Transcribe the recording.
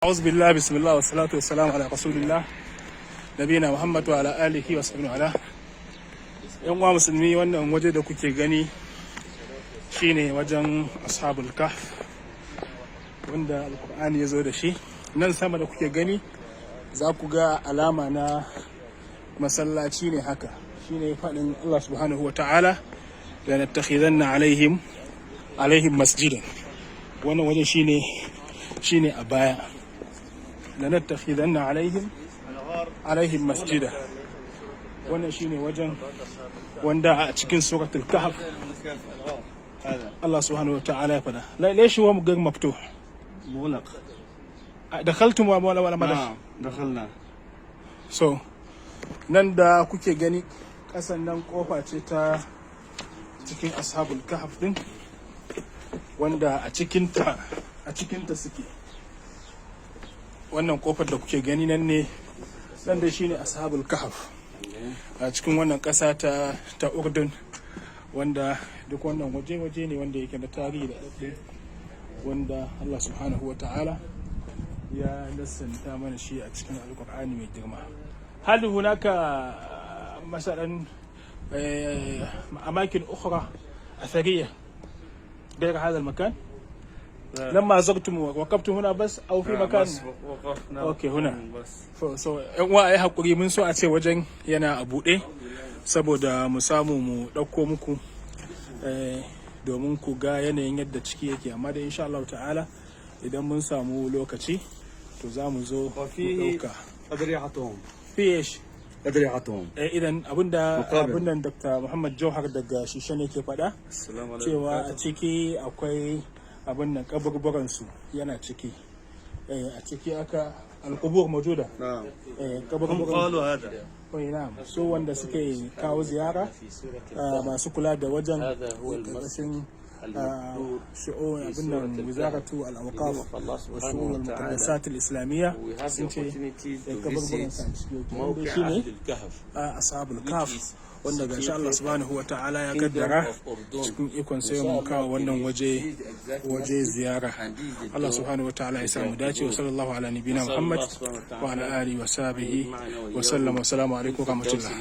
أعوذ بالله، بسم الله، والصلاة والسلام على رسول الله نبينا محمد وعلى آله وصحبه وعلى. Yan uwa musulmi, wannan waje da kuke gani shine wajen Ashabul Kahf wanda Alkur'ani ya zo da shi. Nan sama da kuke gani, za ku ga alama na masallaci ne haka. Shine faɗin Allah سبحانه وتعالى لنتخذن عليهم مسجدا. Wannan wajen shine a baya، لنتخذن عليهم مسجدا. Wannan shine wajen wanda a cikin Suratul Kahf Allah سبحانه وتعالى ya faɗa. ليش هو غير مفتوح؟ مغلق. دخلتم ولا ما دخل؟ نعم، دخلنا. So nan da kuke gani kasan nan kofa ce ta cikin Ashabul Kahf din, wanda a cikinta suke. Wannan kofar da kuke gani nan ne, nan da shine Ashabul Kahf a cikin wannan kasa ta Urdun, wanda duk wannan waje-waje ne wanda yake da tarihi da daɗe, wanda Allah سبحانه وتعالى ya nassanta mana shi a cikin Alkur'ani mai girma. هل هناك مثلا أماكن أخرى أثرية غير هذا المكان؟ لما زرتم وقفتم هنا بس أو في مكان؟ بس وقفنا. Okay، هنا. بس. So yan uwa, ai hakuri, mun so a ce wajen yana a buɗe saboda mu samu mu ɗauko muku domin ku ga yanayin yadda ciki yake, amma da insha Allah ta'ala idan mun samu lokaci to za mu zo mu وفيه ɗauka. أضرحتهم. في إيش؟ أضرحتهم. Idan abinda مقابر. Abinda Dr. Muhammad Jauhar daga Shishan yake faɗa السلام عليكم. cewa a ciki akwai abin nan, kaburburan su yana ciki. A ciki aka القبور موجودة. نعم. Eh, هم kaburburan قالوا هذا. Oi, na'am, su wanda suke kawo ziyara, masu kula da wajen karkashin شؤون abin nan وزارة الأوقاف وشؤون المقدسات الإسلامية sun ce kaburburan sa ciki yake. Wanda shine Ashabul Kahf, wanda gashi Allah سبحانه وتعالى ya kaddara cikin ikon sai mu kawo wannan waje ziyara. Allah سبحانه وتعالى ya samu dace. وصلى الله على نبينا محمد وعلى آله وصحبه وسلم، والسلام عليكم ورحمة الله.